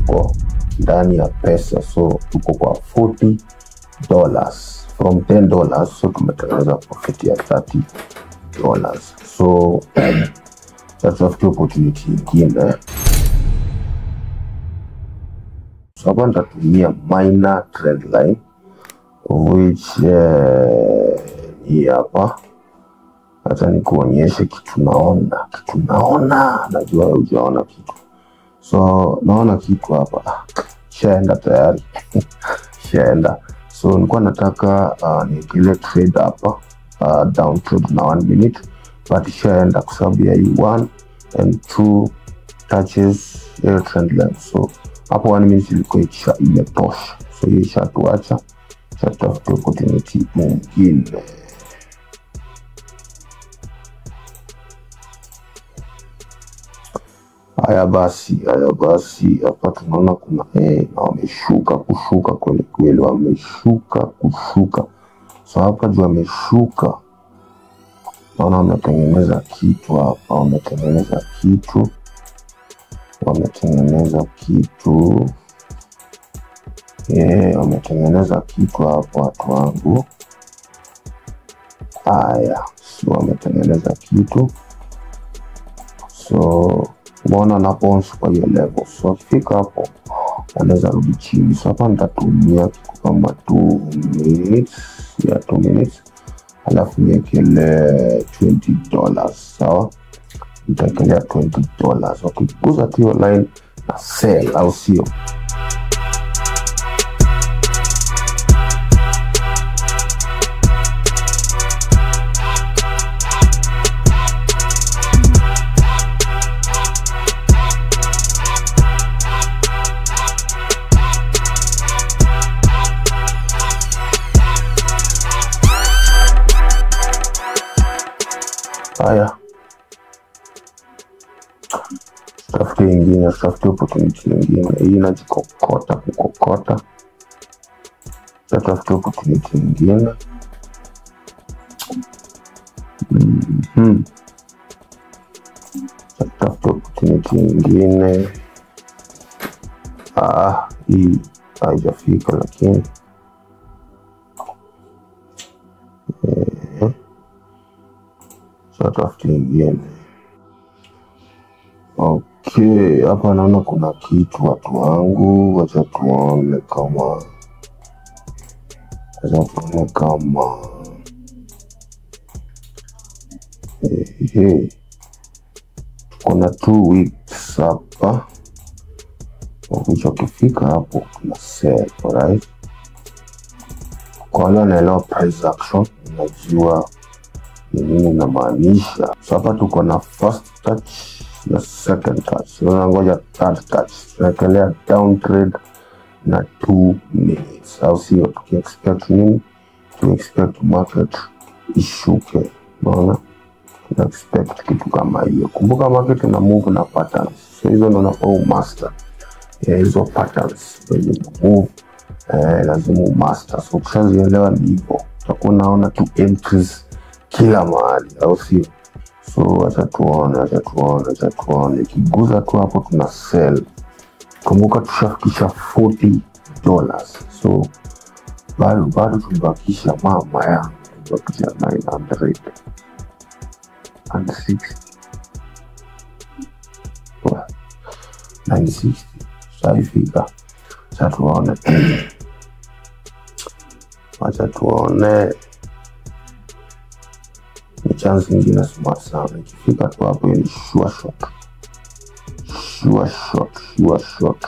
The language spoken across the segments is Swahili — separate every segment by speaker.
Speaker 1: tuko ndani ya pesa. So tuko kwa $40 from $10, so tumetengeneza profit ya $30. So tutafute opportunity nyingine. So hapa nitatumia minor trend line, which hii hapa. Acha nikuonyeshe kitu naona. Kitu naona, najua hujaona kitu. So naona kitu hapa. Shaenda tayari. Shaenda. So nilikuwa nataka niekelee trade hapa, down trade na 1 minute, but shaenda kwa sababu ya hii 1 and 2 touches hiyo trend line. So hapo 1 minute ilikuwa imetosha. So hiyo ishatuacha. Tutafute opportunity nyingine. Haya basi, hapa tunaona kuna na wameshuka kushuka kweli kweli, wameshuka kushuka. So hapa juu wameshuka, naona wametengeneza kitu hapa, wametengeneza kitu, wametengeneza kitu. Wametengeneza kitu hapo watu wangu. Haya, so wametengeneza kitu. So umeona na bounce kwa hiyo level. So akifika hapo anaweza rudi chini. So hapa nitatumia kitu kama 2 minutes, ya 2 minutes, alafu niekele $20. Sawa, nitaekelea $20. Wakiguza tu hiyo line na sell, au sio? Haya, tutafute ingine, tutafute opportunity nyingine. Hii inajikokota kukokota. Tutafute opportunity nyingine. Tutafute opportunity nyingine. Hii haijafika lakini tutafute nyingine. Okay, hapa naona kuna kitu watu wangu, wacha tuone kama, wacha tuone kama kuna 2 weeks hapa. Ukifika hapo kuna sell, alright. Kwa wale wanaelewa price action, unajua ni nini inamaanisha. So hapa tuko na first touch na second touch. So ngoja third touch. Tunaekelea down trade na 2 minutes. Au sio? Tukiexpect nini? Tukiexpect market ishuke. Unaona? Tuna expect kitu kama hiyo. Kumbuka market ina move na patterns. So hizo ndo unafaa umaster. Hizo patterns ndio move, lazima umaster. So ukishazielewa ndivyo utakuwa unaona tu entries kila mahali, au sio? So acha tuone, acha tuone, acha tuone. Ikiguza tu hapo tuna sell. Kumbuka tushafikisha $40. So bado tumebakisha, mama yangu, tumebakisha 960. 960 saifika. Acha tuone, acha tuone. Ni chance nyingine smart sana. Ikifika tu hapo ni sure shot. Sure shot, sure shot.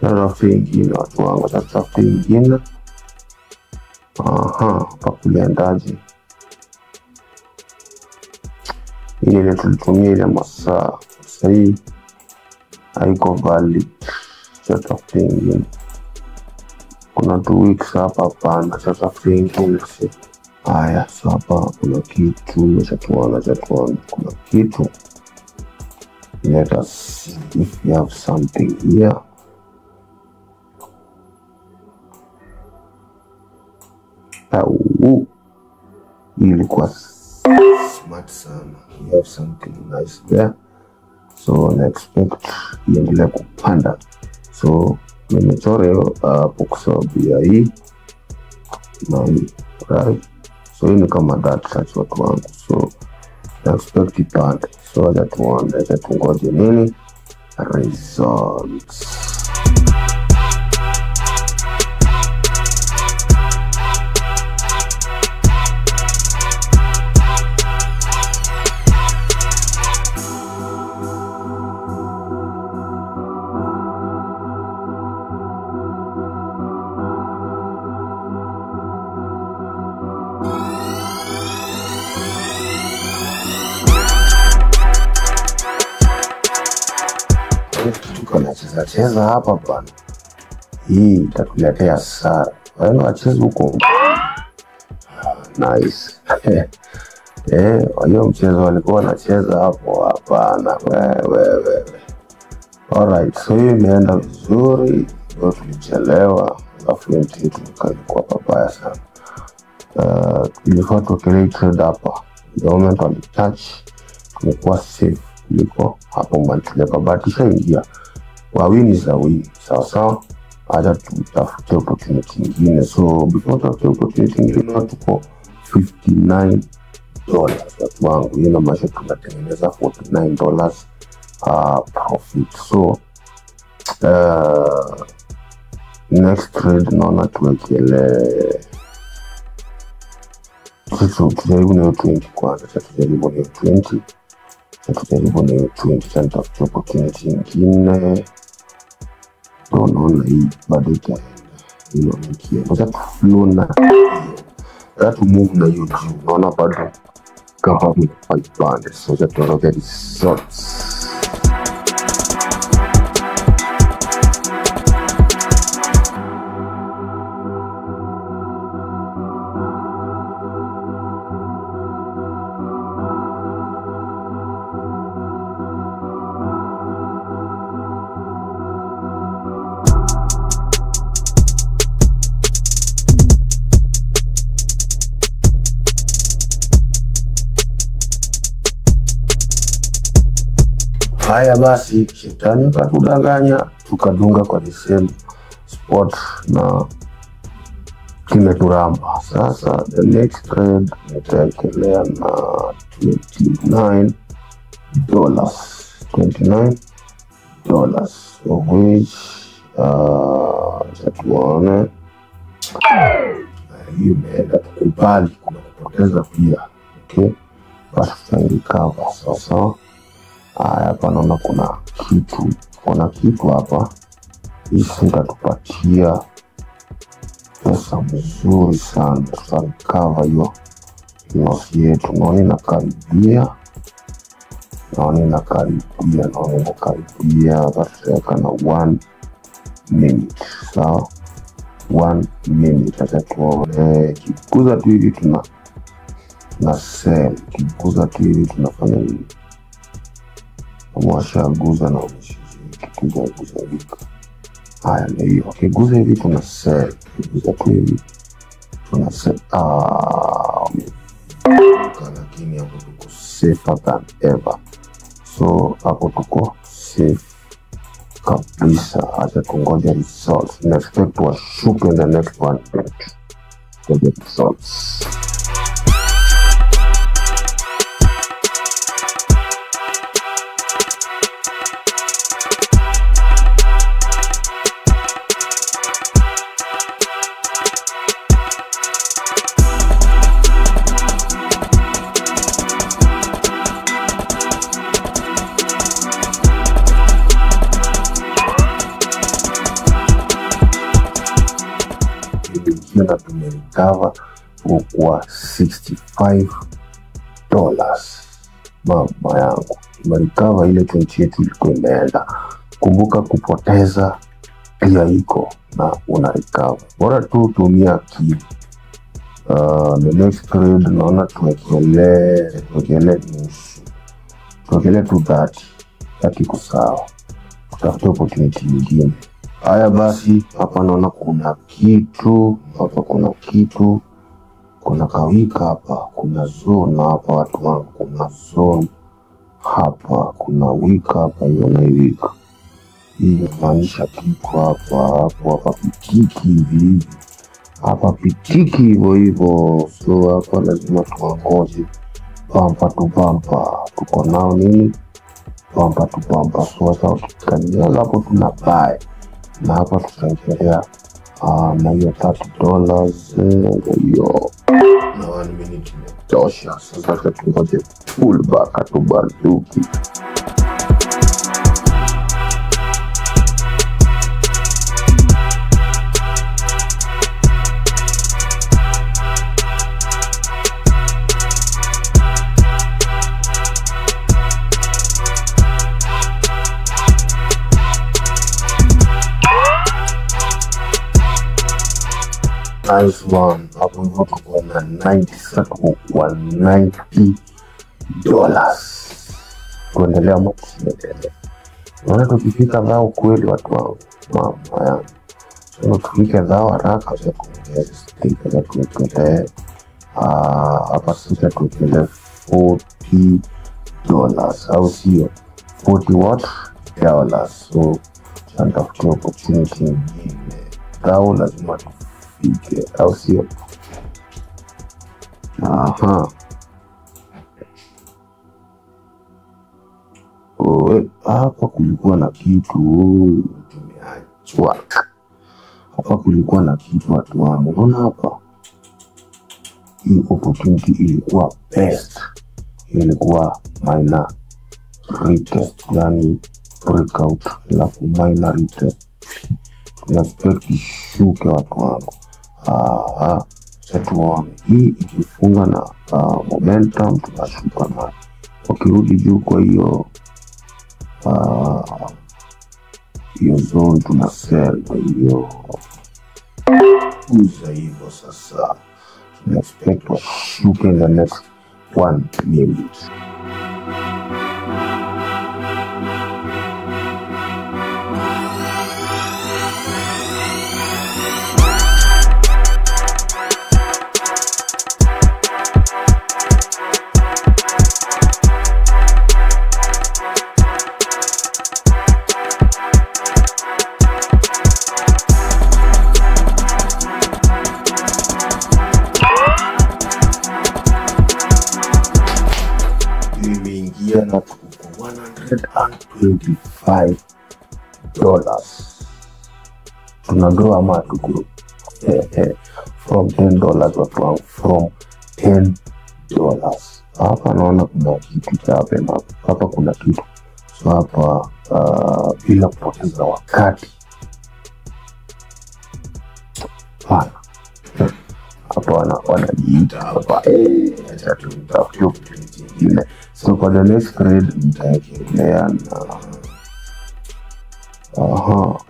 Speaker 1: Tafute ingine watu wangu, tafute ingine. Aha, hapa kuliendaje? Ile tulitumia ile masaa sasa hii haiko valid. Tafute ingine. Kuna 2 weeks hapa, hapana. Tafute ingine. Haya, so hapa kuna kitu, acha tuone, acha tuone. Kuna kitu. Let us see if we have something here. Ilikuwa Smart sana. We have something nice there. So na expect iendelee kupanda. So nimechora hiyo hapo kwa sababu ya hii na hii, right? So hii ni kama that touch, watu wangu. So na expect ipande. So acha tuone, acha tungoje nini results. Cheza hapa bana, hii itatuletea hasara. Wale wacheza huko nice. Hiyo mchezo walikuwa wanacheza hapo, hapana wewe. Alright, so hii imeenda vizuri, ndio tulichelewa, alafu yetu ilikuwa pabaya sana. Ilikuwa tuwekelee trade hapa, the moment walitouch tumekuwa safe kuliko hapo mwanzo, but ishaingia. Wawini za win, sawa sawa. Acha tutafute opportunity nyingine. So before tutafute opportunity nyingine, tuko $59 watu wangu. Hiyo inamaanisha tunatengeneza $49 profit. So next trade naona tuwekele, tujaribu na hiyo 20 kwanza. Tujaribu na hiyo 20, tujaribu na hiyo 20, tutafute opportunity nyingine. Naona hii bado itaenda, inaona ikienda. Sasa tuflow na hiyo, tu move na hiyo juu, naona bado kama ipande. So sasa tuangalie results. Haya basi, shetani akatudanganya, tukadunga kwa the same spot na kimeturamba. Sasa the next trade nitaekelea na $29, $29 of which tuone hii imeenda. Tukubali kuna kupoteza pia, okay, basi tutarecover. Sawa sawa. Haya, hapa naona kuna kitu, kuna kitu hapa. Hii itatupatia pesa mzuri sana, tutarecover hiyo loss yetu. Naona inakaribia, naona inakaribia, naona inakaribia. Tutaweka na 1 minute, sawa, 1 minute. Acha tuone, kikuza tu hivi tuna sell, kikuza tu hivi tunafanya nini? Washaguza na kikuza guza hivi. Haya ndio hiyo, kiguza hivi tuna sell, kiguza tu hivi tuna sell. Lakini hapo tuko safer than ever. So hapo tuko safe kabisa. Acha tungoje results. Next step washuke in the next 1 minute for the results. Na tumerecover kwa $65. Mama yangu, tumerecover ile 20 yetu ilikuwa imeenda. Kumbuka kupoteza pia iko na una recover, bora tu tumia akili. The next trade naona tuwekelee nusu, tuwekelee tu 30 iko sawa, tutafute opportunity nyingine. Haya basi, hapa naona kuna kitu, hapa kuna kitu, Kuna kawika hapa, kuna zone hapa watu wangu, kuna zone hapa, kuna wika hapa, hiyo na wika. Hii inamaanisha kitu hapa, hapo hapa pitiki hivi hivi. Hapa pitiki hivyo hivyo. So hapa lazima tuangoje pampa tu pampa. Tuko nao nini? Pampa tu pampa. So sasa tukikanyaga hapo tuna buy. Na hapa tutaendelea na hiyo $30 hiyo. Na 1 minute imetosha. Sasa tungoje pullback atubanduki. Nice one. Hapo hivyo tuko na 90, sasa tuko kwa $90. Tuendelea ama tusiendelee? Naona tukifika dhao kweli watu wangu, mama yangu. Sasa tufike dhao haraka, acha tuongeze stake, acha tuwekelee hapa sasa tuwekelee $40 au sio? 40 what? Dollars. So tunatafuta opportunity nyingine. Dhao lazima tufike au sio? Aha. Hapa kulikuwa na kitu tumeachwa. Hapa kulikuwa na kitu watu wangu. Unaona hapa? Hii opportunity ilikuwa best. Ilikuwa minor retest, yani breakout alafu minor retest. Tunapenda ishuke watu wangu. Sasa tuone hii ikifunga na momentum tunashuka nayo. Wakirudi juu kwa hiyo hiyo zone tuna sell kwa hiyo uza hivyo. Sasa tuna expect washuke in the next 1 minute. Na tuko $125. Tunagrow ama tugrow? From $10 watu wangu, from $10. Hapa naona kuna kitu cha hapa, hapa kuna kitu. So hapa bila kupoteza wakati hapana, hapa wanajiita hapa, acha tutafute opportunity nyingine. So kwa the next trade nitaekelea na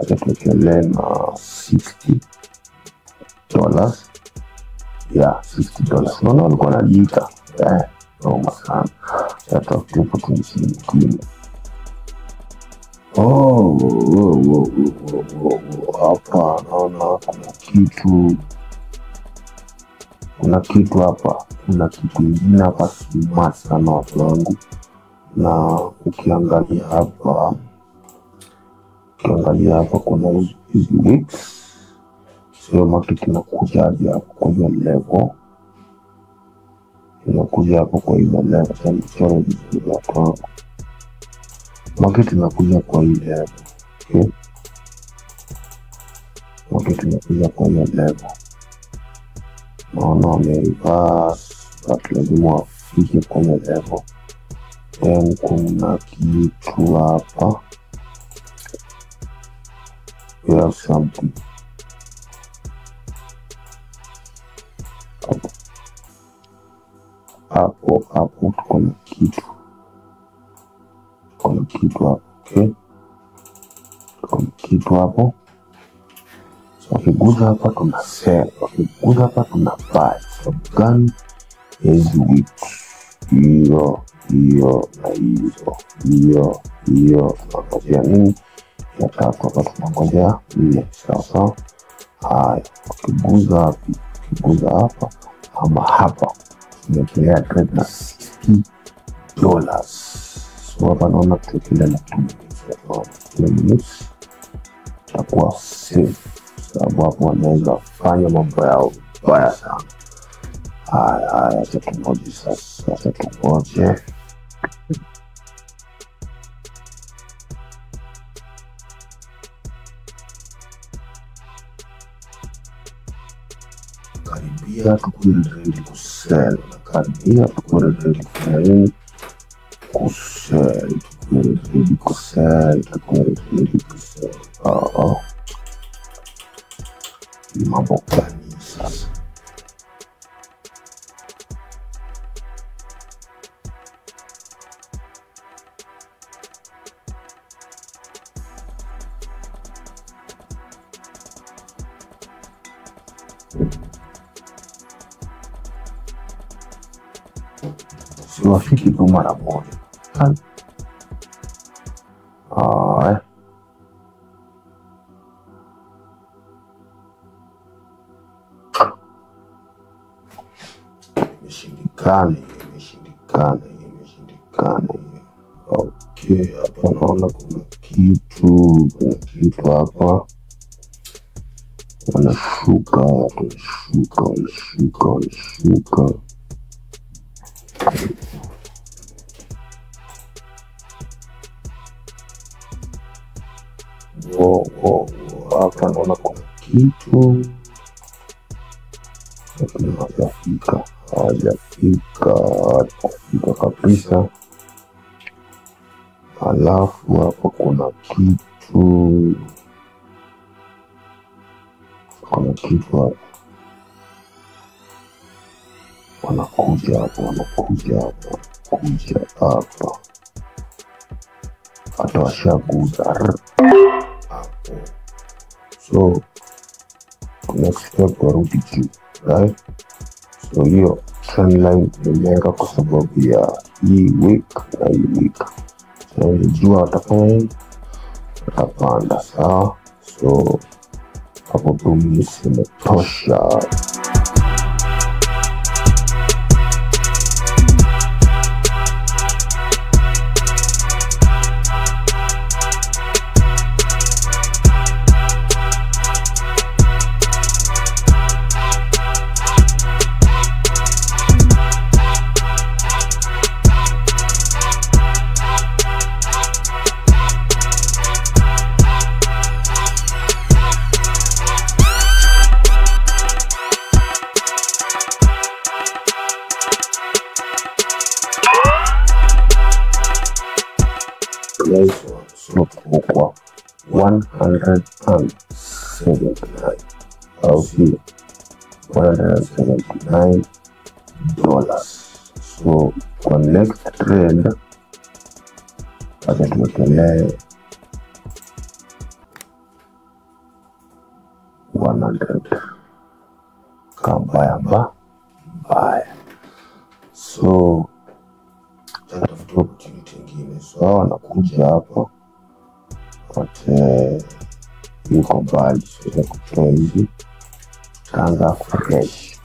Speaker 1: acha tuwekelee na $60. Yeah, $60. Naona walikuwa wanajiita noma sana. Acha tutafute opportunity nyingine. Hapa naona kuna kitu. Kuna kitu hapa, kuna kitu ingine hapa smart sana watu wangu. Na ukiangalia hapa, kuna hizi wicks. So market inakuja hadi hapo kwa hiyo level. Inakuja hapo kwa hiyo level. Sasa nichore vizuri watu wangu. Market inakuja kwa hii level. Okay? Market inakuja kwa hiyo level. Naona wamereverse, but lazima wafike kwenye level. Then kuna kitu hapa. We have something. Hapo hapo tuko na kitu. Tuko na kitu hapo, okay? Tuko na kitu hapo. Wakiguza hapa tuna sell, wakiguza hapa tuna buy. Sababu gani? Hizi wicks hiyo hiyo na hizo hiyo hiyo, tunangojea nini? Ya tatu hapa tunangojea nne. Sawa sawa. Haya, wakiguza wapi? Wakiguza hapa Ama hapa tumewekelea trade na $60. So hapa naona tukienda na 2 minutes, 2 minutes itakuwa safe, sababu hapo wanaweza fanya mambo yao baya sana. Haya, haya, acha tungoje sasa, acha tungoje. Karibia tukuwe ready kusell, karibia tukuwe ready kufanya nini? Kusell, tukuwe ready kusell, tukuwe ready kusell. Ni mambo gani sasa? Siwafiki tu mara moja. Imeshindikana, imeshindikana, imeshindikana. Okay, hapa naona kuna kitu, kuna kitu hapa. Wanashuka, wanashuka, wanashuka, wanashuka. Hapa naona kuna kitu, lakini hawajafika, hawajafika, hawajafika kabisa. Alafu hapa kuna kitu, kuna kitu hapa. Wanakuja hapa, wanakuja hapa, wanakuja hapa, hata washaguza hapo. So next step warudi juu, right? So hiyo trend line nimeweka kwa sababu ya hii week na hii week. So nilijua watafanya nini, watapanda, sawa. So hapo tu mimi simetosha. Nice one. So kwa 179, au sio? $179. So kwa next trade acha tuwekelee 100 kambaya mbaya. So tafuta opportunity nyingine. So wanakuja hapa but yuko mbali, siweza kutoa hizi, tutaanza fresh.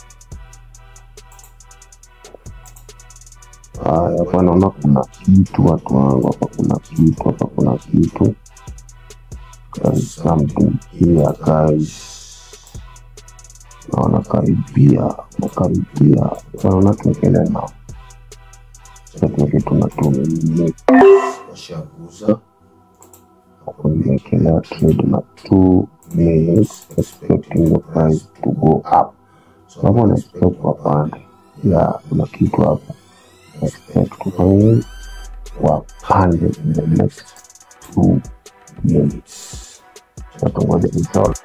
Speaker 1: Haya, hapa naona kuna kitu watu wangu, hapa kuna kitu, hapa kuna kitu. There's something here guys. Naona karibia, karibia. Naona tuwekelee nao. Sasa tuweke tunatumia washaguza. Nimewekelea trade na 2 minutes expecting the price to go up. So hapo na expect wapande. Yeah, kuna kitu hapo. Expect kufanya wapande in the next 2 minutes. So tungoje result.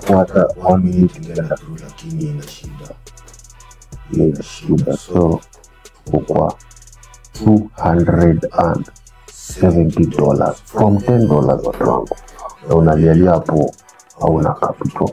Speaker 1: Hapo hata 1 minute ingeenda tu, lakini ina shida, ina shida. So tuko kwa $270 from $10, watu wangu, na unalialia hapo hauna capital.